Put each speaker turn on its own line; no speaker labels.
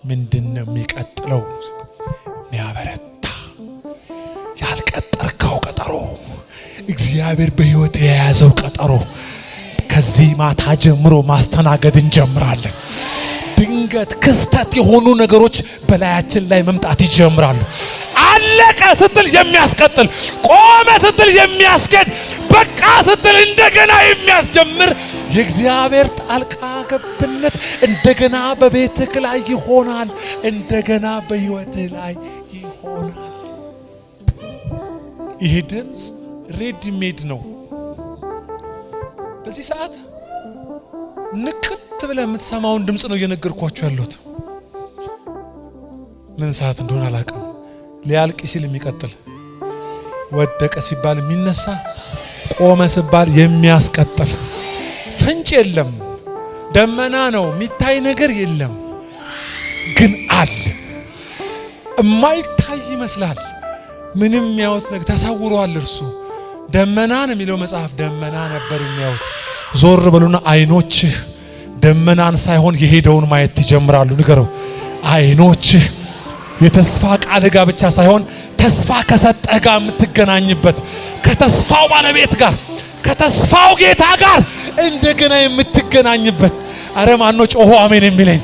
ምንድን ነው የሚቀጥለው? የሚያበረታ ያልቀጠርከው ቀጠሮ፣ እግዚአብሔር በሕይወት የያዘው ቀጠሮ ከዚህ ማታ ጀምሮ ማስተናገድ እንጀምራለን። ድንገት ክስተት የሆኑ ነገሮች በላያችን ላይ መምጣት ይጀምራሉ። አለቀ ስትል የሚያስቀጥል፣ ቆመ ስትል የሚያስገድ፣ በቃ ስትል እንደገና የሚያስጀምር የእግዚአብሔር ጣልቃ ገብነት እንደገና በቤትህ ላይ ይሆናል። እንደገና በሕይወትህ ላይ ይሆናል። ይህ ድምፅ ready made ነው። በዚህ ሰዓት ንቅት ብለህ የምትሰማውን ድምፅ ነው እየነገርኳችሁ ያለሁት። ምን ሰዓት እንደሆነ አላውቅም። ሊያልቅ ሲል የሚቀጥል፣ ወደቀ ሲባል የሚነሳ፣ ቆመ ሲባል የሚያስቀጥል፣ ፍንጭ የለም። ደመና ነው፣ የሚታይ ነገር የለም፣ ግን አለ። የማይታይ ይመስላል። ምንም የሚያዩት ነገር ተሰውሯል። እርሱ ደመና ነው የሚለው መጽሐፍ። ደመና ነበር የሚያዩት። ዞር በሉና አይኖችህ ደመናን ሳይሆን የሄደውን ማየት ይጀምራሉ። ንገረው። አይኖችህ የተስፋ ቃል ጋር ብቻ ሳይሆን ተስፋ ከሰጠህ ጋር የምትገናኝበት፣ ከተስፋው ባለቤት ጋር፣ ከተስፋው ጌታ ጋር እንደገና የምትገናኝበት። አረ ማነው ጮሆ አሜን የሚለኝ?